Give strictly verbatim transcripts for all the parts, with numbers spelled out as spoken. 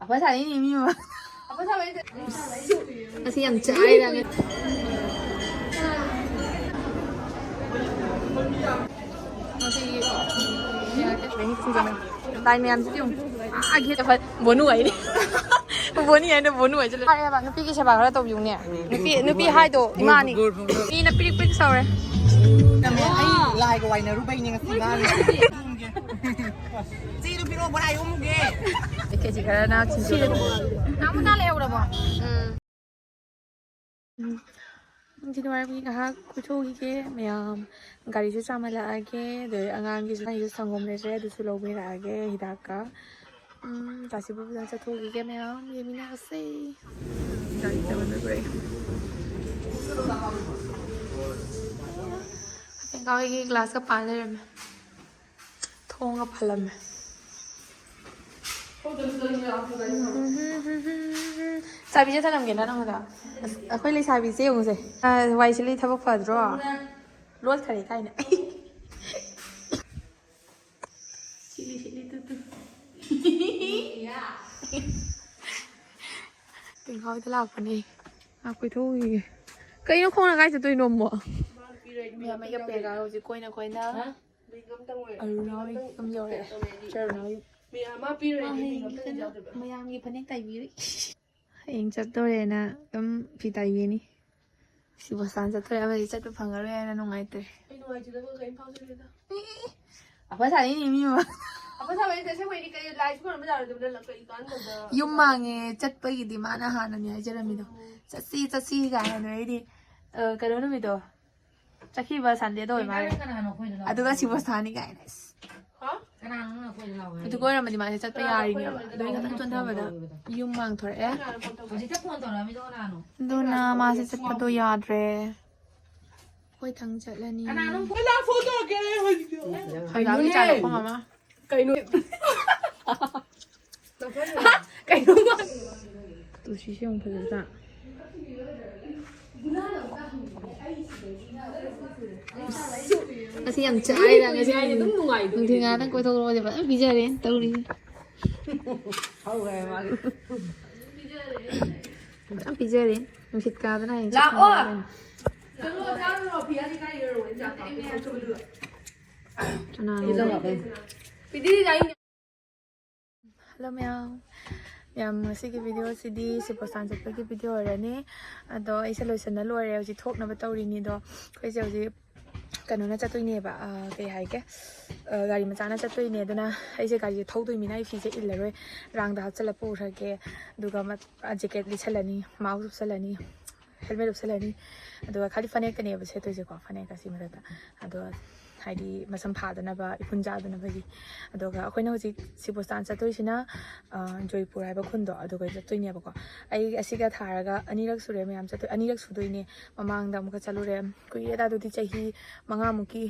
ꯑꯐ ꯁꯥꯔꯤꯅꯤ ꯃꯤ ꯑꯃ꯫ ꯑꯁꯤ ꯌꯥꯝ ꯆꯥꯏꯗ꯫ ꯂꯥꯏ ꯃꯌꯥꯝꯁꯤꯗꯤ ꯌꯦꯡꯉꯨ꯫ ꯑꯥ, ꯒꯦꯠ ꯑꯩꯈꯣꯏ ꯕꯣꯅꯨ ꯍꯥꯏꯅꯤ꯫ ꯕꯣꯅꯤ ꯍꯥꯏꯅ ꯕꯣꯅꯨ ꯍꯥꯏꯁꯤꯜꯂꯦ꯫ ꯐꯔꯦꯕ, ꯅꯨꯄꯤꯒꯤ ꯁꯦꯕꯥ ꯈꯔ ꯇꯧꯕꯤꯌꯨꯅꯦ꯫ ꯅꯨꯄꯤ, ꯅꯨꯄꯤ ꯍꯥꯏꯗꯣ ꯏꯃꯥꯅꯤ꯫ ꯃꯤꯅ ꯄꯤꯔꯤꯛ ꯄꯤꯔꯤꯛ ꯁꯧꯔꯦ꯫ ꯑꯩ ꯂꯥꯏꯒ ꯋꯥꯏꯅꯔꯨꯕꯩꯅꯦ ꯉꯁꯤ ꯉꯥꯡꯉꯤꯁꯦ꯫ ꯆꯦꯗꯣ ꯄꯤꯔꯛꯑꯣ, ꯕꯣꯔꯥ ꯌꯣꯝꯃꯨꯒꯦ꯫ ꯀꯦꯖꯤ ꯈꯔꯅ ꯁꯤꯡꯖꯨ꯫ ꯅꯍꯥꯟꯃꯨꯛ ꯅꯍꯥꯟ ꯂꯩꯍꯧꯔꯕꯣ? ꯎꯝ꯫ ꯎꯝ꯫ ꯅꯨꯡꯊꯤꯜ ꯋꯥꯏꯔꯝꯒꯤ ꯉꯥꯏꯍꯥꯛ ꯀꯣꯏꯊꯣꯛꯈꯤꯒꯦ ꯃꯌꯥꯝ꯫ ꯒꯥꯔꯤꯁꯨ ꯆꯥꯝꯍꯜꯂꯛꯑꯒꯦ, ꯑꯗꯩ ꯑꯉꯥꯡꯒꯤꯁꯨ, ꯑꯉꯥꯡꯒꯤꯁꯨ ꯁꯪꯒꯣꯝ ꯂꯩꯔꯦ, ꯑꯗꯨꯁꯨ ꯂꯧꯕꯤꯔꯛꯑꯒꯦ ꯍꯤꯗꯥꯛꯀ꯫ ꯎꯝ, ꯀꯥꯁꯤꯕꯨ ꯐꯖꯅ ꯆꯠꯊꯣꯛꯈꯤꯒꯦ ꯃꯌꯥꯝ, ꯌꯦꯡꯃꯤꯟꯅꯔꯁꯦ꯫ ꯒꯥꯔꯤ ꯆꯠꯂꯨꯔꯦ꯫ ꯍꯣꯏꯒꯤ ꯒ꯭ꯂꯥꯁꯀ ꯄꯥꯟ ꯂꯩꯔꯝꯃꯦ꯫ ꯊꯣꯡꯒ ꯐꯜꯂꯝꯃꯦ꯫ ꯆꯥꯕꯤꯁꯦ ꯊꯅꯝꯒꯦ ꯅꯪꯉꯣꯟꯗ꯫ ꯑꯁ, ꯑꯩꯈꯣꯏ ꯂꯩꯁꯥꯕꯤꯁꯦ ꯌꯦꯡꯉꯨꯁꯦ꯫ ꯑ, ꯋꯥꯏ ꯁꯤꯠꯂꯤ ꯊꯕꯛ ꯐꯗ꯭ꯔꯣ? ꯂꯣꯠꯈꯔꯦ ꯀꯥꯏꯅ꯫ ꯁꯤꯠꯂꯤ, ꯁꯤꯠꯂꯤ, ꯇꯨ, ꯇꯨ꯫ ꯄꯤꯡꯈꯥꯎꯗ ꯂꯥꯛꯄꯅꯦ꯫ ꯉꯥꯛ ꯀꯣꯏꯊꯣꯛꯎꯈꯤꯒꯦ꯫ ꯀꯩꯅꯣ ꯈꯣꯡꯅ ꯀꯥꯏ ꯆꯠꯇꯣꯏꯅꯣ ꯑꯃꯨꯛ? ꯃꯌꯥꯝ ꯑꯩꯒ ꯄ꯭ꯔꯦꯒꯥ ꯍꯧꯖꯤꯛ ꯀꯣꯏꯅ ꯀꯣꯏꯅ ꯑꯔꯨꯅꯥ ꯍꯣꯏ ꯌꯨꯝ ꯌꯧꯔꯛꯑꯦ꯫ ꯆꯔꯨꯅꯥ ꯍꯣꯏ ꯌꯨꯝ꯫ ꯃꯥ ꯍꯌꯦꯡ ꯀꯩꯅꯣ ꯃꯌꯥꯝꯒꯤ ꯐꯅꯦꯛ ꯇꯥꯏꯕꯤꯔꯤ꯫ ꯍꯌꯦꯡ ꯆꯠꯇꯣꯔꯦꯅ ꯑꯗꯨꯝ ꯐꯤ ꯇꯥꯏꯕꯤꯅꯤ꯫ ꯁꯤꯕꯣꯁꯇꯥꯟ ꯆꯠꯇꯣꯔꯦ, ꯑꯃꯗꯤ ꯆꯠꯄ ꯐꯪꯉꯔꯣꯏ ꯍꯥꯏꯅ ꯅꯨꯡꯉꯥꯏꯇ꯭ꯔꯦ꯫ ꯑꯩ ꯅꯨꯡꯉꯥꯏꯖꯗꯕ ꯀꯔꯤꯝ ꯐꯥꯎꯖꯗꯦꯗ꯫ ꯑꯐ ꯁꯥꯔꯤꯅꯤ ꯃꯤ ꯑꯃ꯫ ꯑꯐ ꯁꯥꯕ ꯅꯠꯇꯦ, ꯑꯁꯦꯡꯕꯩꯗꯤ ꯀꯔꯤ ꯂꯥꯏꯁꯨ ꯈꯣꯏꯔꯝꯕ ꯌꯥꯔꯣꯏꯗꯕꯗ ꯀꯔꯤ ꯀꯥꯟꯗꯕꯗ꯫ ꯌꯨꯝ ꯃꯥꯡꯉꯦ ꯆꯠꯄꯒꯤꯗꯤ ꯃꯥꯅ ꯍꯥꯟꯅꯅꯤ ꯍꯥꯏꯖꯔꯝꯃꯤꯗꯣ꯫ ꯆꯠꯁꯤ ꯆꯠꯁꯤ ꯀꯥꯏꯅ ꯑꯩꯗꯤ, ꯑ, ꯀꯩꯅꯣ ꯅꯨꯃꯤꯠꯇꯣ꯫ ꯆꯠꯈꯤꯕ ꯁꯟꯗꯦꯗ ꯑꯣꯏ ꯃꯥꯜꯂꯦ꯫ ꯀꯅꯥꯅꯣ ꯑꯩꯈꯣꯏꯗ ꯂꯥꯛꯑꯣ? ꯑꯗꯨꯒ ꯁꯤꯕꯣꯁꯇꯥꯅꯤ ꯀꯥꯏꯅ꯫ ꯍꯥ? ꯀꯅꯥꯅꯣ ꯑꯩꯈꯣꯏꯗ ꯂꯥꯛꯑꯣ ꯍꯥꯏ? ꯑꯗꯨꯒ ꯑꯣꯏꯔꯝꯃꯗꯤ ꯃꯥꯁꯦ ꯆꯠꯄ ꯌꯥꯔꯤꯅꯦꯕ꯫ ꯑꯗꯣ ꯑꯩ ꯈꯤꯇꯪ ꯆꯣꯟꯊꯕꯗ ꯌꯨꯝ ꯃꯥꯡꯊꯣꯔꯛꯑꯦ꯫ ꯍꯧꯖꯤꯛꯇ ꯐꯣꯟ ꯇꯧꯔꯛꯑꯝꯃꯤꯗꯣ ꯀꯅꯥꯅꯣ? ꯑꯗꯨꯅ ꯃꯥꯁꯦ ꯆꯠꯄꯗꯣ ꯌꯥꯗ꯭ꯔꯦ꯫ ꯑꯩꯈꯣꯏ ꯊꯪ ꯆꯠꯂꯅꯤ꯫ ꯀꯅꯥꯅꯣ? ꯂꯥꯛ ꯐꯣꯟ ꯇꯧꯔꯛꯀꯦ ꯍꯧꯖꯤꯛ꯫ ꯍꯪꯒꯥꯝꯒꯤ ꯆꯥ ꯂꯧꯐꯝ ꯑꯃ꯫ ꯀꯩꯅꯣ? ꯀꯩꯅꯣ? ꯇꯨꯁꯤꯁꯦ ꯑꯃꯨꯛ ꯐꯖꯗ꯭ꯔꯥ? ꯉꯁꯤ ꯌꯥꯝ ꯆꯥꯏꯗ, ꯉꯁꯤ ꯅꯨꯡꯊꯤꯜ ꯉꯥꯛꯇꯪ ꯀꯣꯏꯊꯣꯛꯂꯛꯑꯣꯁꯦ ꯐꯖꯅ ꯄꯤꯖꯔꯦ ꯇꯧꯔꯤꯁꯦ꯫ ꯍꯧꯈ꯭ꯔꯦ ꯃꯥꯒꯤ꯫ ꯌꯥꯝ ꯄꯤꯖꯔꯦ꯫ ꯅꯨꯡꯁꯤꯠ ꯀꯥꯗꯅ ꯍꯌꯦꯡ ꯂꯥꯛꯑꯣ꯫ ꯆꯠꯈ꯭ꯔꯅꯤ꯫ ꯆꯠꯂꯣ, ꯆꯥꯔꯨꯔꯣ꯫ ꯐꯤ ꯑꯅꯤ ꯀꯥꯏ ꯌꯣꯜꯂꯣ? ꯏꯟꯖꯥꯡ ꯄꯥꯛꯄꯤ ꯈꯣꯠ ꯆꯠꯂꯨꯔꯣ꯫ ꯀꯅꯥꯅꯣ? ꯄꯤꯗꯤ ꯂꯥꯛꯏ꯫ ꯍꯜꯂꯣ ꯃꯌꯥꯝ, ꯌꯥꯝ ꯉꯁꯤꯒꯤ ꯚꯤꯗꯤꯑꯣꯁꯤꯗꯤ ꯁꯤꯄꯣꯁꯥꯟ ꯆꯠꯄꯒꯤ ꯚꯤꯗꯤꯑꯣ ꯑꯣꯏꯔꯅꯤ꯫ ꯑꯗꯣ ꯑꯩꯁꯦ ꯂꯣꯏꯁꯟꯅ ꯂꯣꯏꯔꯦ, ꯍꯧꯖꯤꯛ ꯊꯣꯛꯅꯕ ꯇꯧꯔꯤꯅꯤ꯫ ꯑꯗꯣ ꯑꯩꯈꯣꯏꯁꯦ ꯍꯧꯖꯤꯛ ꯀꯩꯅꯣꯅ ꯆꯠꯇꯣꯏꯅꯦꯕ, ꯑ, ꯀꯩ ꯍꯥꯏꯒꯦ, ꯑ, ꯒꯥꯔꯤ ꯃꯆꯥꯅ ꯆꯠꯇꯣꯏꯅꯦ꯫ ꯑꯗꯨꯅ ꯑꯩꯁꯦ ꯒꯥꯔꯤꯁꯦ ꯊꯧꯗꯣꯏꯃꯤꯅ ꯑꯩ ꯐꯤꯁꯦ ꯏꯜꯂꯔꯣꯏ, ꯔꯥꯡꯗ ꯍꯥꯞꯆꯤꯜꯂ ꯄꯨꯈ꯭ꯔꯒꯦ꯫ ꯑꯗꯨꯒ ꯃ-, ꯑ, ꯖꯦꯀꯦꯠ ꯂꯤꯠꯁꯜꯂꯅꯤ, ꯃꯥꯛꯁ ꯎꯞꯁꯜꯂꯅꯤ, ꯍꯦꯜꯃꯦꯠ ꯎꯞꯁꯜꯂꯅꯤ꯫ ꯑꯗꯨꯒ ꯈꯥꯂꯤ ꯐꯅꯦꯛꯇꯅꯦꯕ ꯁꯦꯠꯇꯣꯏꯁꯦꯀꯣ, ꯐꯅꯦꯛ ꯑꯁꯤ ꯃꯊꯛꯇ꯫ ꯑꯗꯣ ꯍꯥꯏꯗꯤ ꯃꯁꯝ ꯐꯥꯗꯅꯕ, ꯏꯐꯨꯟ ꯆꯥꯗꯅꯕꯒꯤ꯫ ꯑꯗꯨꯒ ꯑꯩꯈꯣꯏꯅ ꯍꯧꯖꯤꯛ ꯁꯤꯕꯣꯁꯇꯥꯟ ꯆꯠꯇꯣꯏꯁꯤꯅ, ꯑ, ꯖꯣꯏꯄꯨꯔ ꯍꯥꯏꯕ ꯈꯨꯟꯗꯣ, ꯑꯗꯨꯒ ꯆꯠꯇꯣꯏꯅꯦꯕꯀꯣ꯫ ꯑꯩ ꯑꯁꯤꯒ ꯊꯥꯔꯒ ꯑꯅꯤꯔꯛ ꯁꯨꯔꯦ ꯃꯌꯥꯝ ꯆꯠꯇꯣꯏ, ꯑꯅꯤꯔꯛ ꯁꯨꯗꯣꯏꯅꯦ꯫ ꯃꯃꯥꯡꯗ ꯑꯃꯨꯛꯀ ꯆꯠꯂꯨꯔꯦ, ꯀꯨꯏꯔꯦꯗ, ꯑꯗꯨꯗꯤ ꯆꯍꯤ ꯃꯉꯥꯃꯨꯛꯀꯤ,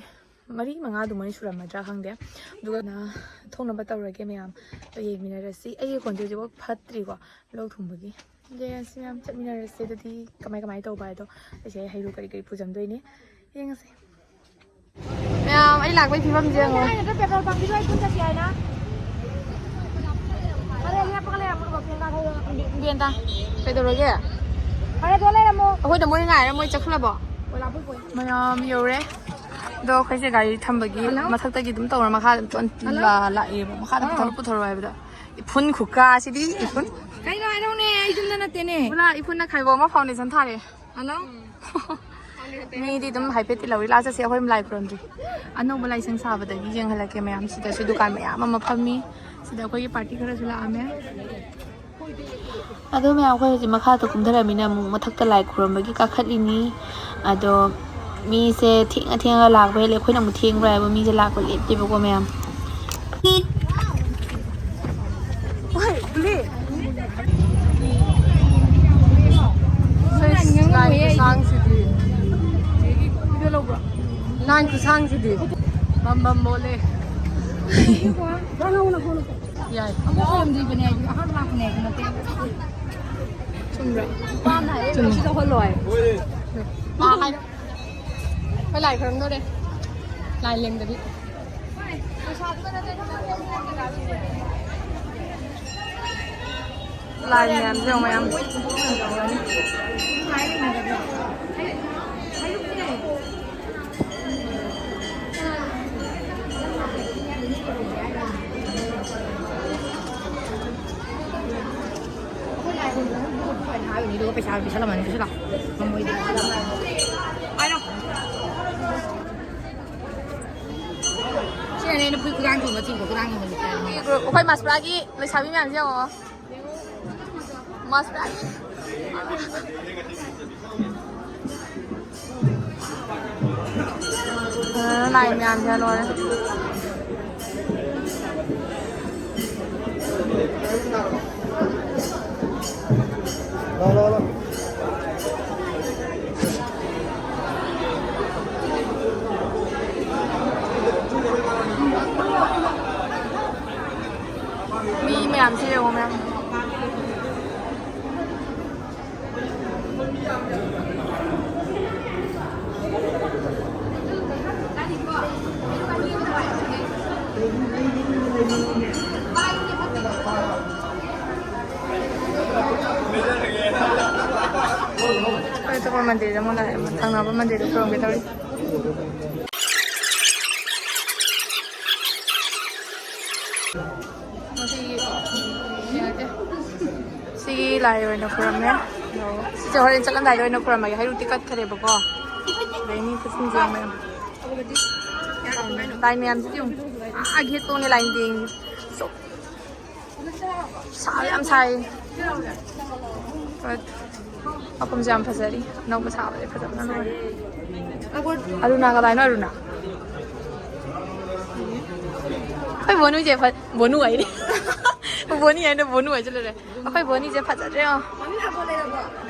ꯃꯔꯤ ꯃꯉꯥ ꯑꯗꯨꯃꯥꯏꯅ ꯁꯨꯔꯝꯃꯗ꯭ꯔꯥ ꯈꯪꯗꯦ꯫ ꯑꯗꯨꯒ ꯅ-, ꯊꯣꯡꯅꯕ ꯇꯧꯔꯒꯦ ꯃꯌꯥꯝ, ꯑꯗꯣ ꯌꯦꯡꯃꯤꯟꯅꯔꯁꯤ꯫ ꯑꯩꯒꯤ ꯈꯣꯟꯁꯦ ꯍꯧꯖꯤꯛꯐꯥꯎ ꯐꯠꯇ꯭ꯔꯤꯀꯣ, ꯂꯣꯛ ꯊꯨꯡꯕꯒꯤ꯫ ꯌꯦꯡꯉꯁꯤ ꯃꯌꯥꯝ, ꯆꯠꯃꯤꯟꯅꯔꯁꯤ꯫ ꯑꯗꯨꯗꯤ ꯀꯃꯥꯏ ꯀꯃꯥꯏ ꯇꯧꯕ ꯍꯥꯏꯗꯣ ꯑꯩꯁꯦ ꯍꯩꯔꯨ ꯀꯔꯤ ꯀꯔꯤ ꯄꯨꯖꯝꯗꯣꯏꯅꯦ, ꯌꯦꯡꯉꯁꯤ꯫ ꯃꯌꯥꯝ, ꯑꯩ ꯂꯥꯛꯄꯩ ꯐꯤꯕꯝꯁꯦ ꯌꯦꯡꯉꯣ꯫ ꯑꯩ ꯅꯠꯇ꯭ꯔ ꯄꯦꯇ꯭ꯔꯣꯜ ꯄꯝꯒꯤꯗꯣ ꯑꯩ ꯄꯨꯟ ꯆꯠꯁꯤ ꯍꯥꯏꯅ꯫ ꯐꯔꯦ, ꯂꯦꯞꯄꯒ ꯂꯩꯔꯝꯃꯣ, ꯕꯦꯟꯗ ꯊꯧꯔꯒ꯫ ꯕꯦꯟꯗ, ꯀꯩꯗꯧꯔꯒꯦ? ꯐꯔꯦ, ꯑꯗꯣ ꯂꯩꯔꯝꯃꯣ꯫ ꯑꯩꯈꯣꯏꯗ ꯃꯣꯏ ꯉꯥꯏꯔ ꯃꯣꯏ ꯆꯠꯈ꯭ꯔꯕꯣ? ꯃꯌꯥꯝ ꯌꯧꯔꯦ꯫ ꯑꯗꯣ ꯑꯩꯈꯣꯏꯁꯦ ꯒꯥꯔꯤ ꯊꯝꯕꯒꯤ ꯍꯜꯂꯣ꯫ ꯃꯊꯛꯇꯒꯤ ꯑꯗꯨꯝ ꯇꯧꯔ ꯃꯈꯥꯗ ꯑꯗꯨꯝ ꯂꯥ-, ꯂꯥꯛꯑꯦꯕ꯫ ꯃꯈꯥꯗ ꯑꯥ꯫ ꯄꯨꯊꯔꯣ, ꯄꯨꯊꯔꯣ ꯍꯥꯏꯕꯗ꯫ ꯏꯐꯨꯟ ꯈꯨꯀꯥꯁꯤꯗꯤ, ꯏꯐꯨꯟ꯫ ꯀꯩꯅꯣ ꯍꯥꯏꯔꯛꯎꯅꯦ, ꯑꯩ ꯌꯨꯝꯗ ꯅꯠꯇꯦꯅꯦ꯫ ꯃꯨꯂꯥ, ꯏꯐꯨꯟꯅ ꯈꯥꯏꯕꯣꯛ ꯑꯃ ꯐꯥꯎꯟꯗꯦꯁꯟ ꯊꯥꯔꯦ꯫ ꯍꯜꯂꯣ꯫ ꯃꯤꯗꯤ ꯑꯗꯨꯝ ꯍꯥꯏꯐꯦꯠꯇꯤ ꯂꯧꯔꯤ꯫ ꯂꯥꯁ ꯆꯠꯁꯦ, ꯑꯩꯈꯣꯏ ꯑꯗꯨꯝ ꯂꯥꯏ ꯈꯨꯔꯨꯝꯗ꯭ꯔꯤ꯫ ꯑꯅꯧꯕ ꯂꯥꯏꯁꯪ ꯁꯥꯕꯗꯒꯤ ꯌꯦꯡꯍꯜꯂꯛꯀꯦ ꯃꯌꯥꯝ꯫ ꯁꯤꯗꯁꯨ ꯗꯨꯀꯥꯟ ꯃꯌꯥꯝ ꯑꯃ ꯐꯝꯃꯤ꯫ ꯁꯤꯗ ꯑꯩꯈꯣꯏꯒꯤ ꯄꯥꯔꯇꯤ ꯈꯔꯁꯨ ꯂꯥꯛꯑꯝꯃꯦ꯫ ꯑꯗꯣ ꯃꯌꯥꯝ, ꯑꯩꯈꯣꯏ ꯍꯧꯖꯤꯛ ꯃꯈꯥꯗ ꯀꯨꯝꯊꯔꯛꯑꯃꯤꯅ ꯑꯃꯨꯛ ꯃꯊꯛꯇ ꯂꯥꯏ ꯈꯨꯔꯨꯝꯕꯒꯤ ꯀꯥꯈꯠꯂꯤꯅꯤ꯫ ꯑꯗꯣ ꯃꯤꯁꯦ ꯊꯦꯡꯉ ꯊꯦꯡꯉ ꯂꯥꯛꯄ ꯍꯦꯜꯂꯦ꯫ ꯑꯩꯈꯣꯏꯅ ꯑꯃꯨꯛ ꯊꯦꯡꯕ꯭ꯔꯥ ꯍꯥꯏꯕ, ꯃꯤꯁꯦ ꯂꯥꯛꯄ ꯂꯦꯞꯇꯦꯕꯀꯣ ꯃꯌꯥꯝ꯫ ꯂꯥꯏꯟ ꯈꯨꯁꯥꯡꯁꯤꯗꯤ꯫ ꯂꯥꯏꯟ ꯈꯨꯁꯥꯡꯁꯤꯗꯤ꯫ ꯕꯝ ꯕꯝ ꯃꯣꯜꯂꯦ꯫ ꯌꯥꯏ꯫ ꯑꯃꯨꯛ ꯈꯨꯔꯨꯝꯗ꯭ꯔꯤꯕꯅꯦ ꯑꯩꯗꯤ, ꯑꯍꯥꯟꯕ ꯂꯥꯛꯄꯅꯦ ꯑꯩꯗꯤ ꯃꯇꯦꯛ꯫ ꯆꯨꯝꯕ꯭ꯔꯥ? ꯅꯨꯄꯥꯅ ꯍꯥꯏꯔꯛꯏꯕ ꯆꯨꯝꯃꯦ꯫ ꯁꯤꯗ ꯍꯣꯜꯂꯣ ꯍꯥꯏ꯫ ꯃꯥ ꯍꯥꯏ-, ꯑꯩꯈꯣꯏ ꯂꯥꯏ ꯈꯨꯔꯨꯝꯗꯣꯔꯦ꯫ ꯂꯥꯏ ꯂꯦꯡꯗꯕꯤ꯫ ꯂꯥꯏ ꯃꯌꯥꯝꯁꯦ ꯌꯦꯡꯉꯣ ꯃꯌꯥꯝ꯫ ꯑꯗꯨꯒ ꯄꯩꯁꯥ ꯄꯤꯁꯜꯂꯝꯃꯅꯤ, ꯄꯤꯁꯜꯂꯣ꯫ ꯉꯝꯃꯣꯏꯗꯤ꯫ ꯍꯥꯏꯔꯣ꯫ ꯁꯤꯅꯅꯦ ꯑꯩꯅ ꯐꯨꯔꯤꯠ ꯈꯨꯗꯥꯡ ꯊꯣꯡꯕ ꯆꯤꯡꯕ ꯈꯨꯗꯥꯡ ꯊꯣꯡꯕ ꯂꯤꯠꯄ ꯍꯥꯏꯕ ꯈꯪꯕ꯭ꯔꯥ? ꯑꯩꯈꯣꯏ ꯃꯥꯁꯄ꯭ꯔꯥꯒꯤ ꯂꯩꯁꯥꯕꯤ ꯃꯌꯥꯝꯁꯦ ꯌꯦꯡꯉꯣ꯫ ꯃꯥꯁꯄ꯭ꯔꯥꯒꯤ꯫ ꯑ, ꯂꯥꯏ ꯃꯌꯥꯝꯁꯦ ꯂꯣꯏꯔꯦ꯫ ꯃꯤ ꯃꯌꯥꯝꯁꯦ ꯌꯦꯡꯉꯣ ꯃꯌꯥꯝ꯫ ꯑꯩꯈꯣꯏ ꯑꯇꯣꯞꯄ ꯃꯟꯗꯤꯔꯗ ꯑꯃꯨꯛ ꯂꯥꯛꯑꯦ꯫ ꯊꯪꯅꯕ ꯃꯟꯗꯤꯔꯗ ꯈꯨꯔꯨꯝꯒꯦ ꯇꯧꯔꯤ꯫ ꯉꯁꯤꯒꯤ ꯌꯦꯡꯉꯛꯀꯦ꯫ ꯁꯤꯒꯤ ꯂꯥꯏ ꯑꯣꯏꯅ ꯈꯨꯔꯝꯃꯦ꯫ ꯑꯗꯣ ꯁꯤꯁꯦ ꯍꯣꯔꯦꯟ ꯆꯠꯂꯝꯗꯥꯏꯗ ꯑꯣꯏꯅ ꯈꯨꯔꯝꯃꯒꯦ꯫ ꯍꯩꯔꯨꯛꯇꯤ ꯀꯠꯈ꯭ꯔꯦꯕꯀꯣ꯫ ꯑꯗꯩ ꯃꯤ ꯈꯨꯠꯁꯨꯝꯁꯦ ꯌꯦꯡꯉꯣ ꯃꯌꯥꯝ꯫ ꯂꯥꯏ ꯃꯌꯥꯝꯁꯤꯗꯤ ꯌꯦꯡꯉꯨ꯫ ꯑꯥ ꯒꯦꯠ ꯐꯥꯎꯅꯦ ꯂꯥꯏꯟ ꯌꯦꯡꯉꯤ꯫ ꯁꯥꯕ ꯌꯥꯝ ꯁꯥꯏ꯫ ꯃꯐꯝꯁꯦ ꯌꯥꯝ ꯐꯖꯔꯤ꯫ ꯑꯅꯧꯕ ꯁꯥꯕꯁꯦ ꯐꯖꯕꯅ ꯂꯣꯏꯔꯦ꯫ ꯑꯔꯨꯅꯥ ꯀꯗꯥꯏꯅꯣ ꯑꯔꯨꯅꯥ? ꯑꯩꯈꯣꯏ ꯕꯣꯅꯨꯁꯦ ꯐ-, ꯕꯣꯅꯨ ꯍꯥꯏꯅꯤ꯫ ꯕꯣꯅꯤ ꯍꯥꯏꯅ ꯕꯣꯅꯨ ꯍꯥꯏꯖꯤꯜꯂꯨꯔꯦ꯫ ꯑꯩꯈꯣꯏ ꯕꯣꯅꯤꯁꯦ ꯐꯖꯗ꯭ꯔꯦ ꯌꯦꯡꯉꯣ꯫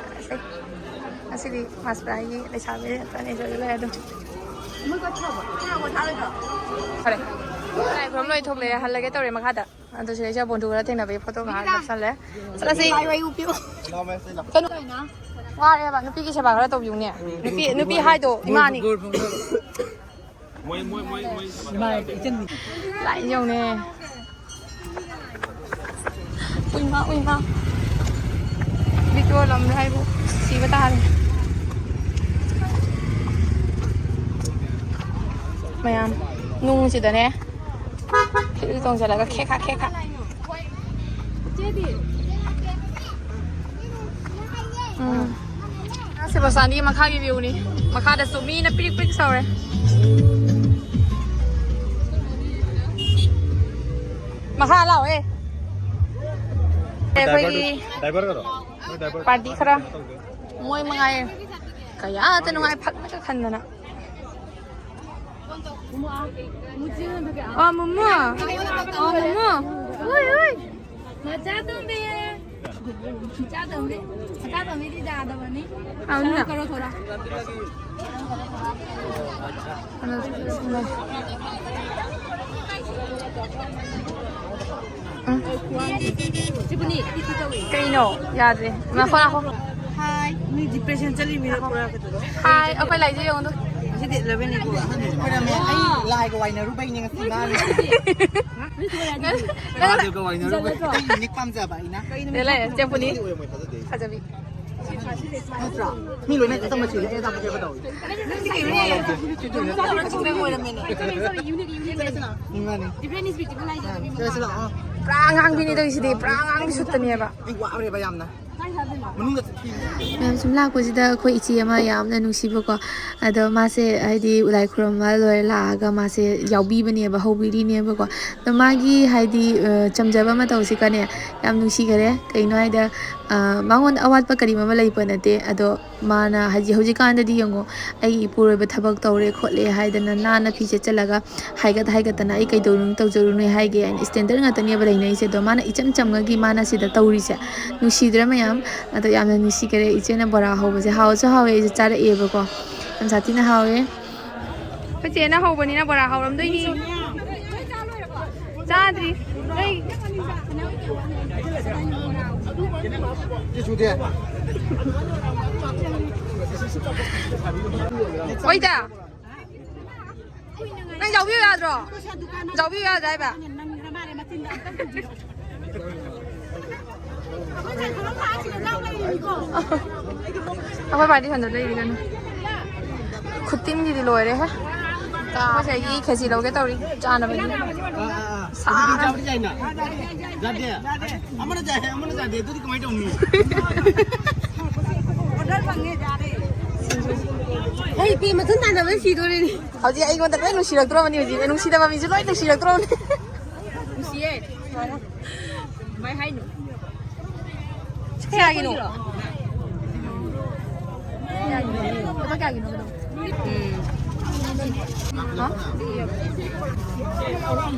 ꯁꯦ, ꯉꯁꯤꯗꯤ ꯃꯥꯁꯄ꯭ꯔꯥꯏꯒꯤ ꯂꯩꯁꯥꯕꯤ ꯉꯥꯛꯇꯅꯦ ꯁꯤꯗ ꯂꯩ ꯑꯗꯨꯝ꯫ ꯐꯔꯦ꯫ ꯂꯥꯏ ꯈꯨꯔꯝ ꯂꯣꯏ ꯊꯣꯛꯂꯛꯑꯦ, ꯍꯜꯂꯒꯦ ꯇꯧꯔꯦ ꯃꯈꯥꯗ꯫ ꯑꯗꯣ ꯁꯤꯗꯩꯁꯤꯗ ꯕꯣꯟꯗꯨ ꯈꯔ ꯊꯦꯡꯅꯕꯒꯤ ꯐꯣꯇꯣ ꯉꯥꯏꯍꯥꯛ ꯅꯞꯁꯜꯂꯦ꯫ ꯆꯠꯂꯁꯤ꯫ ꯀꯩꯅꯣ, ꯋꯥꯔꯦꯕ, ꯅꯨꯄꯤꯒꯤ ꯁꯦꯕꯥ ꯈꯔ ꯇꯧꯕꯤꯌꯨꯅꯦ꯫ ꯅꯨꯄꯤ, ꯅꯨꯄꯤ ꯍꯥꯏꯗꯣ ꯏꯃꯥꯅꯤ꯫ ꯃꯣꯏ, ꯃꯣꯏ, ꯃꯣꯏ, ꯃꯣꯏ꯫ ꯂꯥꯏꯟ ꯌꯧꯅꯦ꯫ ꯎꯏꯃꯥ, ꯎꯏꯃꯥ꯫ ꯌꯣꯜꯂꯝꯂꯦ ꯍꯥꯏꯕꯨ ꯁꯤꯕ ꯇꯥꯔꯦ꯫ ꯃꯌꯥꯝ ꯅꯨꯡꯁꯤꯗꯅꯦ ꯐꯤꯜ ꯇꯣꯡꯁꯤꯜꯂꯒ ꯈꯦꯛ ꯈꯥ ꯈꯦꯛ ꯈꯥ꯫ ꯎꯝ꯫ ꯁꯦꯕꯥꯁꯇꯤꯌꯥꯟꯒꯤ ꯃꯈꯥꯒꯤ ꯚ꯭ꯌꯨꯅꯤ꯫ ꯃꯈꯥꯗꯁꯨ ꯃꯤꯅ ꯄꯤꯔꯤꯛ ꯄꯤꯔꯤꯛ ꯁꯧꯔꯦ꯫ ꯃꯈꯥ ꯂꯥꯛꯑꯣꯍꯦ꯫ ꯑꯩꯈꯣꯏꯒꯤ ꯗꯥꯏꯚꯔ ꯀꯗꯣ? ꯅꯣꯏ ꯗꯥꯏꯚꯔ ꯄꯥꯔꯇꯤ ꯈꯔ ꯃꯣꯏ ꯃꯉꯥꯏ꯫ ꯀꯌꯥꯗ ꯅꯨꯡꯉꯥꯏ ꯐꯛꯅꯒ ꯈꯟꯗꯅ꯫ ꯑ ꯃꯣꯃꯣ꯫ ꯑ ꯃꯣꯃꯣ꯫ ꯍꯣꯏ ꯍꯣꯏ꯫ ꯃꯆꯥ ꯇꯣꯝꯕꯤ꯫ ꯃꯆꯥ ꯇꯣꯝꯕꯤ꯫ ꯃꯆꯥ ꯇꯣꯝꯕꯤꯗꯤ ꯌꯥꯗꯕꯅꯤ꯫ ꯍꯥꯎꯅ꯫ ꯁꯔꯨ ꯀꯔꯣ ꯊꯣꯔꯥ꯫ ꯀꯩꯅꯣ? ꯌꯥꯗ꯭ꯔꯦ꯫ ꯉꯥꯏꯈꯣ, ꯉꯥꯏꯈꯣ꯫ ꯍꯥꯏ꯫ ꯃꯤ ꯗꯤꯄ꯭ꯔꯦꯁꯟ ꯆꯠꯂꯤ ꯃꯤꯅ ꯄꯨꯔꯥ ꯀꯩꯗꯧꯕ? ꯍꯥꯏ, ꯑꯩꯈꯣꯏ ꯂꯥꯏꯖ ꯌꯦꯡꯉꯨꯗꯣ꯫ ꯉꯁꯤꯗꯤ ꯑꯦꯂꯚꯦꯟ ꯅꯤꯀꯣ꯫ ꯑꯍꯟ ꯑꯣꯏꯔꯝꯃꯦ꯫ ꯑꯩ ꯂꯥꯏꯒ ꯋꯥꯏꯅꯔꯨꯕꯩꯅꯦ ꯉꯁꯤ ꯃꯥꯅ꯫ ꯂꯥꯏꯒ ꯋꯥꯏꯅꯔꯨꯕꯩ꯫ ꯑꯩ ꯌꯨꯅꯤꯛ ꯄꯥꯝꯖꯕ ꯑꯩꯅ꯫ ꯂꯩ, ꯂꯩ, ꯆꯦ ꯄꯨꯅꯤ꯫ ꯐꯖꯕꯤ꯫ ꯅꯠꯇ꯭ꯔꯥ? ꯃꯤ ꯂꯣꯏꯅ ꯑꯆꯝꯕ ꯊꯤꯔꯦ, ꯑꯩ ꯑꯆꯥꯄꯣꯠ ꯆꯦꯞꯄ ꯇꯧꯏ꯫ ꯃꯤ ꯃꯥꯅꯤ꯫ ꯆꯠꯂꯁꯤ ꯂꯥꯛꯑꯣ꯫ ꯄꯨꯔꯥ ꯑꯉꯥꯡꯕꯤꯅꯤ ꯇꯧꯔꯤꯁꯤꯗꯤ, ꯄꯨꯔꯥ ꯑꯉꯥꯡꯕꯤ ꯁꯨꯠꯇꯅꯦꯕ꯫ ꯑꯩ ꯋꯥꯔꯦꯕ ꯌꯥꯝꯅ꯫ ꯃꯅꯨꯡꯗ ꯆꯠꯈꯤ꯫ ꯃꯌꯥꯝ ꯁꯨꯝ ꯂꯥꯛꯄꯁꯤꯗ ꯑꯩꯈꯣꯏ ꯏꯆꯦ ꯑꯃ ꯌꯥꯝꯅ ꯅꯨꯡꯁꯤꯕꯀꯣ, ꯑꯗꯣ ꯃꯥꯁꯦ ꯍꯥꯏꯗꯤ ꯂꯥꯏ ꯈꯨꯔꯨꯝꯕ ꯂꯣꯏꯔ ꯂꯥꯛꯑꯒ ꯃꯥꯁꯦ ꯌꯥꯎꯕꯤꯕꯅꯦꯕ, ꯍꯧꯕꯤꯔꯤꯅꯦꯕꯀꯣ꯫ ꯑꯗꯣ ꯃꯥꯒꯤ ꯍꯥꯏꯗꯤ, ꯑ, ꯆꯝꯖꯕ ꯃꯇꯧꯁꯤꯒꯅꯦ ꯌꯥꯝ ꯅꯨꯡꯁꯤꯈꯔꯦ꯫ ꯀꯩꯅꯣ ꯍꯥꯏꯗ, ꯑ, ꯃꯉꯣꯟꯗ ꯑꯋꯥꯠꯄ ꯀꯔꯤꯝ ꯑꯃ ꯂꯩꯕ ꯅꯠꯇꯦ꯫ ꯑꯗꯣ ꯃꯥꯅ ꯍꯥꯏꯗꯤ ꯍꯧꯖꯤꯛꯀꯥꯟꯗꯗꯤ ꯌꯦꯡꯉꯣ, ꯑꯩꯒꯤ ꯏꯄꯨꯔꯣꯏꯕ ꯊꯕꯛ ꯇꯧꯔꯦ ꯈꯣꯠꯂꯦ ꯍꯥꯏꯗꯅ ꯅꯥꯟꯅ ꯐꯤ ꯁꯦꯠꯆꯜꯂꯒ ꯍꯥꯏꯒꯠ ꯍꯥꯏꯒꯠꯇꯅ ꯑꯩ ꯀꯩꯗꯧꯔꯨꯅꯤ ꯇꯧꯖꯔꯨꯅꯤ ꯍꯥꯏꯒꯦ ꯍꯥꯏꯅ ꯏꯁꯇꯦꯟꯗꯔꯠ ꯉꯥꯛꯇꯅꯦꯕ ꯂꯩꯅꯩꯁꯦ꯫ ꯑꯗꯣ ꯃꯥꯅ ꯏꯆꯝ ꯆꯝꯉꯒꯤ ꯃꯥꯅ ꯁꯤꯗ ꯇꯧꯔꯤꯁꯦ ꯅꯨꯡꯁꯤꯗ꯭ꯔꯥ ꯃꯌꯥꯝ? ꯑꯗꯣ ꯌꯥꯝꯅ ꯅꯨꯡꯁꯤꯈꯔꯦ꯫ ꯏꯆꯦꯅ ꯕꯣꯔꯥ ꯍꯧꯕꯁꯦ ꯍꯥꯎꯁꯨ ꯍꯥꯎꯋꯦ, ꯑꯩꯁꯨ ꯆꯥꯔꯛꯑꯦꯕꯀꯣ, ꯌꯥꯝ ꯁꯥꯊꯤꯅ ꯍꯥꯎꯋꯦ꯫ ꯑꯩꯈꯣꯏ ꯆꯦꯅ ꯍꯧꯕꯅꯤꯅ ꯕꯣꯔꯥ ꯍꯧꯔꯝꯗꯣꯏꯅꯤ꯫ ꯆꯥꯗ꯭ꯔꯤ꯫ ꯅꯣꯏ ꯑꯣꯏꯗ꯫ ꯅꯪ ꯌꯥꯎꯕꯤꯌꯨ ꯌꯥꯗ꯭ꯔꯣ? ꯌꯥꯎꯕꯤꯌꯨ ꯌꯥꯗ꯭ꯔꯥ ꯍꯥꯏꯕ? ꯑꯩꯈꯣꯏ ꯄꯥꯔꯇꯤ ꯁꯣꯝꯗ ꯂꯩꯔꯤ ꯀꯩꯅꯣ꯫ ꯈꯨꯇꯤꯟꯒꯤꯗꯤ ꯂꯣꯏꯔꯦꯍꯦ꯫ ꯉꯁꯥꯏꯒꯤ ꯈꯦꯆꯤ ꯂꯧꯒꯦ ꯇꯧꯔꯤ ꯆꯥꯅꯕꯒꯤ꯫ ꯁꯥ- ꯌꯥꯗꯦ꯫ ꯑꯃꯅ ꯌꯥꯏ ꯑꯃꯅ ꯌꯥꯗꯦ ꯑꯗꯨꯗꯤ ꯀꯃꯥꯏꯅ ꯇꯧꯅꯤ? ꯍꯩ ꯄꯤ ꯃꯊꯨꯟ ꯇꯥꯟꯅꯕꯗ ꯁꯤꯗꯣꯔꯦꯅꯦ꯫ ꯍꯧꯖꯤꯛ ꯑꯩꯉꯣꯟꯗ ꯂꯣꯏ ꯅꯨꯡꯁꯤꯔꯛꯇ꯭ꯔꯣꯕꯅꯤ, ꯍꯧꯖꯤꯛ ꯅꯨꯡꯁꯤꯗꯕ ꯃꯤꯁꯨ ꯂꯣꯏ ꯅꯨꯡꯁꯤꯔꯛꯇ꯭ꯔꯣꯕꯅꯤ꯫ ꯅꯨꯡꯁꯤꯌꯦ꯫ ꯀꯃꯥꯏ ꯍꯥꯏꯅꯣ? ꯀꯌꯥꯒꯤꯅꯣ? ꯂꯨꯄꯥ ꯀꯌꯥꯒꯤꯅꯣ?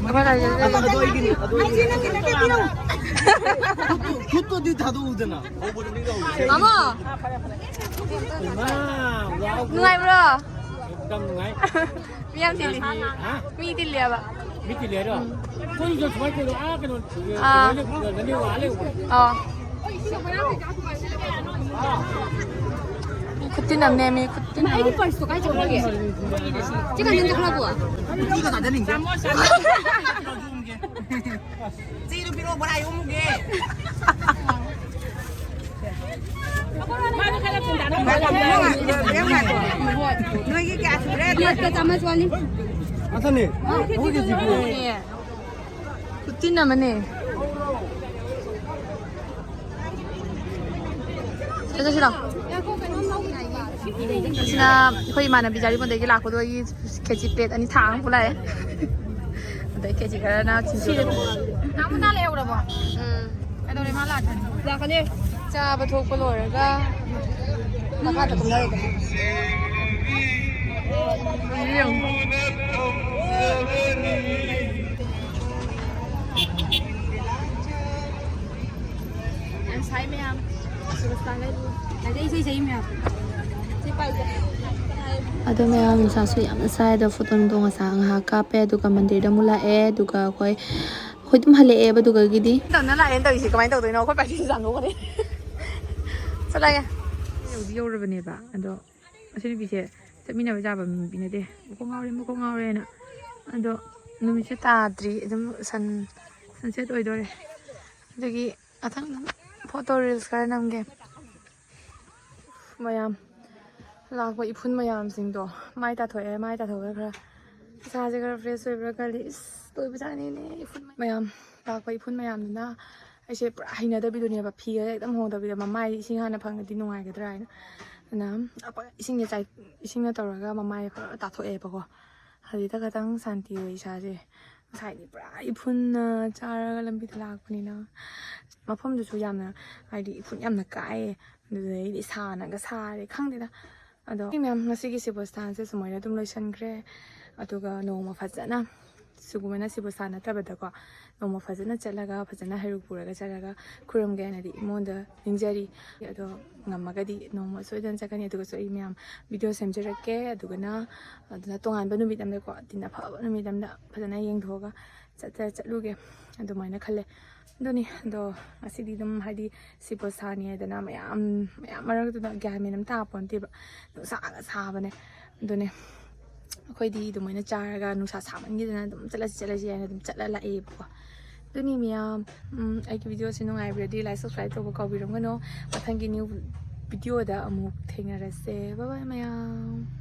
ꯂꯨꯄꯥ ꯀꯌꯥꯒꯤ? ꯑꯗꯣ ꯑꯩꯒꯤꯅꯤ ꯑꯗꯣ ꯑꯩꯒꯤꯅꯤ꯫ ꯈꯨꯠꯇꯣ- ꯈꯨꯠꯇꯣꯗꯤ ꯊꯥꯗꯣꯛꯎꯗꯅ꯫ ꯃꯥꯃꯣ, ꯏꯃꯥ, ꯋꯥꯎ꯫ ꯅꯨꯡꯉꯥꯏꯕ꯭ꯔꯣ? ꯌꯥꯝ ꯅꯨꯡꯉꯥꯏ꯫ ꯃꯤ ꯌꯥꯝ ꯇꯤꯜꯂꯤ꯫ ꯍꯥ? ꯃꯤ ꯇꯤꯜꯂꯦꯕ꯫ ꯃꯤ ꯇꯤꯜꯂꯦ ꯍꯥꯏꯔꯣ? ꯑꯩꯈꯣꯏꯁꯨ ꯁꯨꯃꯥꯏꯅ ꯇꯧꯗꯣ ꯑꯥ ꯀꯩꯅꯣ ꯑꯥ꯫ ꯅꯅꯦ ꯋꯥ ꯂꯩꯕ꯫ ꯑꯣ꯫ ꯃꯤ ꯈꯨꯇꯤꯟ ꯑꯃꯅꯦ, ꯃꯤ ꯈꯨꯇꯤꯟ ꯑꯃ꯫ ꯑꯩꯒꯤ ꯄꯔꯁꯇꯣ ꯀꯥꯏ ꯆꯠꯈ꯭ꯔꯒꯦ? ꯆꯤꯛꯀꯟ ꯅꯪ ꯆꯠꯈ꯭ꯔꯕꯣ? ꯆꯦꯗꯣ ꯄꯤꯔꯛꯑꯣ ꯕꯣꯔꯥ ꯌꯣꯝꯃꯨꯒꯦ꯫ ꯅꯣꯏꯒꯤ ꯀꯌꯥ ꯁꯨꯔꯦ? ꯄ꯭ꯂꯦꯠꯀ ꯆꯥꯃꯁ ꯋꯥꯂꯤ꯫ ꯑꯁꯅꯦ ꯑꯩꯈꯣꯏꯒꯤ ꯖꯤꯄꯦ꯫ ꯈꯨꯇꯤꯟ ꯑꯃꯅꯦ꯫ ꯆꯠꯁꯤ ꯂꯥꯎ꯫ ꯁꯤꯅ ꯑꯩꯈꯣꯏ ꯏꯃꯥꯟꯅꯕꯤ ꯖꯥꯔꯤꯃꯣꯟꯗꯒꯤ ꯂꯥꯛꯄꯗꯣ ꯑꯩꯒꯤ ꯈꯦꯆꯤ ꯄ꯭ꯂꯦꯠ ꯑꯅꯤ ꯊꯥꯡ ꯑꯃ ꯄꯨꯂꯥꯛꯑꯦ꯫ ꯑꯗꯩ ꯈꯦꯆꯤ ꯈꯔꯅ ꯁꯤꯡꯖꯨ꯫ ꯅꯥꯃꯨꯅꯥ ꯂꯩꯍꯧꯔꯕꯣ? ꯎꯝ꯫ ꯀꯩꯗꯧꯔꯦ ꯃꯥ ꯂꯥꯛꯇ꯭ꯔꯗꯤ? ꯂꯥꯛꯀꯅꯤ꯫ ꯆꯥꯕ ꯊꯣꯛꯄ ꯂꯣꯏꯔꯒ ꯃꯈꯥꯗ ꯀꯨꯝꯊꯔꯒꯦ꯫ ꯌꯥꯝ ꯁꯥꯏ ꯃꯌꯥꯝ꯫ ꯁꯨꯔꯁꯇꯥꯟꯒꯩ ꯂꯥꯏꯖꯩ ꯏꯁꯩ ꯁꯛꯏ ꯃꯌꯥꯝ꯫ ꯁꯤ ꯄꯥꯏꯁꯦ꯫ ꯑꯗꯣ ꯃꯌꯥꯝ ꯅꯨꯡꯁꯥꯁꯨ ꯌꯥꯝꯅ ꯁꯥꯏ꯫ ꯑꯗꯣ ꯐꯣꯇꯣ ꯅꯨꯡꯇꯣ ꯉꯁꯥ ꯉꯥꯏꯍꯥꯛ ꯀꯥꯞꯄꯦ꯫ ꯑꯗꯨꯒ ꯃꯟꯗꯤꯔꯗ ꯑꯃꯨꯛ ꯂꯥꯛꯑꯦ꯫ ꯑꯗꯨꯒ ꯑꯩꯈꯣꯏ ꯑꯩꯈꯣꯏ ꯑꯗꯨꯝ ꯍꯜꯂꯛꯑꯦꯕ꯫ ꯑꯗꯨꯒꯒꯤꯗꯤ ꯇꯧꯅ ꯂꯥꯛꯑꯦꯅ ꯇꯧꯔꯤꯁꯦ ꯀꯃꯥꯏꯅ ꯇꯧꯗꯣꯏꯅꯣ? ꯑꯩꯈꯣꯏ ꯄꯥꯔꯇꯤꯁꯦ ꯆꯥꯟꯊꯣꯛꯈ꯭ꯔꯦ꯫ ꯆꯠꯂꯒꯦ꯫ ꯌꯧꯗꯤ ꯌꯧꯔꯕꯅꯦꯕ꯫ ꯑꯗꯣ ꯑꯁꯤ ꯅꯨꯄꯤꯁꯦ ꯆꯠꯃꯤꯟꯅꯕ ꯌꯥꯕ ꯅꯨꯄꯤ ꯅꯠꯇꯦ꯫ ꯃꯀꯣꯛ ꯉꯥꯎꯔꯦ, ꯃꯀꯣꯛ ꯉꯥꯎꯔꯦꯅ꯫ ꯑꯗꯣ ꯅꯨꯃꯤꯠꯁꯨ ꯇꯥꯗ꯭ꯔꯤ꯫ ꯑꯗꯨꯝ ꯁꯟ ꯁꯟꯁꯦꯠ ꯑꯣꯏꯗꯣꯔꯦ꯫ ꯑꯗꯨꯒꯤ ꯃꯊꯪ ꯑꯗꯨꯝ ꯐꯣꯇꯣ ꯔꯤꯜꯁ ꯈꯔ ꯅꯝꯒꯦ꯫ ꯃꯌꯥꯝ ꯂꯥꯛꯄ ꯏꯐꯨꯟ ꯃꯌꯥꯝꯁꯤꯡꯗꯣ ꯃꯥꯏ ꯇꯥꯊꯣꯛꯑꯦ꯫ ꯃꯥꯏ ꯇꯥꯊꯣꯛꯑꯒ ꯈꯔ ꯏꯁꯥꯁꯦ ꯈꯔ ꯐ꯭ꯔꯦꯁ ꯑꯣꯏꯕ꯭ꯔꯥ ꯈꯜꯂꯤ꯫ ꯏꯁ, ꯂꯣꯏꯕꯖꯥꯠꯅꯤꯅꯦ ꯏꯐꯨꯟ ꯃꯌꯥꯝ꯫ ꯂꯥꯛꯄ ꯏꯐꯨꯟ ꯃꯌꯥꯝꯗꯨꯅ ꯑꯩꯁꯦ ꯄꯨꯔꯥ ꯍꯩꯅꯗꯕꯤꯗꯨꯅꯦꯕ꯫ ꯐꯤꯒ ꯍꯦꯛꯇ ꯍꯣꯡꯗꯕꯤꯗ ꯃꯃꯥꯏ ꯏꯁꯤꯡ ꯍꯥꯟꯅ ꯐꯪꯉꯗꯤ ꯅꯨꯡꯉꯥꯏꯒꯗ꯭ꯔꯥ ꯍꯥꯏꯅ꯫ ꯑꯗꯨꯅ ꯏꯁꯤꯡꯅ ꯇꯧꯔꯒ ꯃꯃꯥꯏ ꯐꯖꯅ ꯇꯥꯊꯣꯛꯑꯦꯕꯀꯣ꯫ ꯍꯧꯖꯤꯛꯇ ꯈꯇꯪ ꯁꯥꯟꯇꯤ ꯑꯣꯏ ꯏꯁꯥꯁꯦ꯫ ꯉꯁꯥꯏꯗꯤ ꯄꯨꯔꯥ ꯏꯐꯨꯟꯅ ꯆꯥꯔꯒ ꯂꯝꯕꯤꯗ ꯂꯥꯛꯄꯅꯤꯅ꯫ ꯃꯐꯝꯗꯨꯁꯨ ꯌꯥꯝꯅ, ꯍꯥꯏꯗꯤ, ꯏꯐꯨꯟ ꯌꯥꯝꯅ ꯀꯥꯏꯌꯦ꯫ ꯑꯗꯨꯗꯩꯗꯤ ꯁꯥꯅꯒ ꯁꯥꯔꯦ, ꯈꯪꯗꯦꯗ꯫ ꯑꯗꯣ ꯃꯌꯥꯝ, ꯉꯁꯤꯒꯤ ꯁꯤꯕꯣꯁꯇꯥꯟꯁꯦ ꯁꯨꯃꯥꯏꯅ ꯑꯗꯨꯝ ꯂꯣꯏꯁꯤꯟꯈ꯭ꯔꯦ꯫ ꯑꯗꯨꯒ ꯅꯣꯡꯃ ꯐꯖꯅ, ꯁꯤꯒꯨꯝꯕꯅ ꯁꯤꯕꯣꯁꯇꯥꯟ ꯅꯠꯇꯕꯗꯀꯣ, ꯅꯣꯡꯃ ꯐꯖꯅ ꯆꯠꯂꯒ, ꯐꯖꯅ ꯍꯩꯔꯨꯛ ꯄꯨꯔꯒ ꯆꯠꯂꯒ ꯈꯨꯔꯨꯝꯒꯦ ꯍꯥꯏꯅꯗꯤ ꯏꯃꯣꯟꯗ ꯅꯤꯡꯖꯔꯤ꯫ ꯑꯗꯣ ꯉꯝꯃꯒꯗꯤ ꯅꯣꯡꯃ ꯁꯣꯏꯗꯅ ꯆꯠꯀꯅꯤ꯫ ꯑꯗꯨꯒꯁꯨ ꯑꯩ ꯃꯌꯥꯝ ꯚꯤꯗꯤꯑꯣ ꯁꯦꯝꯖꯔꯛꯀꯦ꯫ ꯑꯗꯨꯒꯅ, ꯑꯗꯨꯅ ꯇꯣꯉꯥꯟꯕ ꯅꯨꯃꯤꯠ ꯑꯃꯗꯀꯣ, ꯇꯤꯟ ꯑꯐꯕ ꯅꯨꯃꯤꯠ ꯑꯃꯗ ꯐꯖꯅ ꯌꯦꯡꯊꯣꯛꯑꯒ ꯆꯠꯆ-, ꯆꯠꯂꯨꯒꯦ ꯑꯗꯨꯃꯥꯏꯅ ꯈꯜꯂꯦ꯫ ꯑꯗꯨꯅꯤ꯫ ꯑꯗꯣ ꯉꯁꯤꯗꯤ ꯑꯗꯨꯝ, ꯍꯥꯏꯗꯤ, ꯁꯤꯕꯣꯁꯇꯥꯟꯅꯤ ꯍꯥꯏꯗꯅ ꯃꯌꯥꯝ, ꯃꯌꯥꯝ ꯃꯔꯛꯇꯨꯗ ꯒ꯭ꯌꯥꯟ ꯃꯦꯟ ꯑꯃ ꯇꯥꯄꯣꯟꯇꯦꯕ꯫ ꯅꯨꯡꯁꯥꯒ ꯁꯥꯕꯅꯦ꯫ ꯑꯗꯨꯅꯦ꯫ ꯑꯩꯈꯣꯏꯗꯤ ꯑꯗꯨꯃꯥꯏꯅ ꯆꯥꯔꯒ ꯅꯨꯡꯁꯥ ꯁꯥꯃꯟꯈꯤꯗꯅ ꯑꯗꯨꯝ ꯆꯠꯂꯁꯤ, ꯆꯠꯂꯁꯤ ꯍꯥꯏꯅ ꯑꯗꯨꯝ ꯆꯠꯂ ꯂꯥꯛꯑꯦꯕꯀꯣ꯫ ꯑꯗꯨꯅꯤ ꯃꯌꯥꯝ, ꯎꯝ, ꯑꯩꯒꯤ ꯚꯤꯗꯤꯑꯣꯁꯤ ꯅꯨꯡꯉꯥꯏꯕꯤꯔꯗꯤ like, subscribe ꯇꯧꯕ ꯀꯥꯎꯕꯤꯔꯝꯒꯅꯣ꯫ ꯃꯊꯪꯒꯤ new ꯚꯤꯗꯤꯑꯣꯗ ꯑꯃꯨꯛ ꯊꯦꯡꯅꯔꯁꯦ꯫ Bye bye ꯃꯌꯥꯝ꯫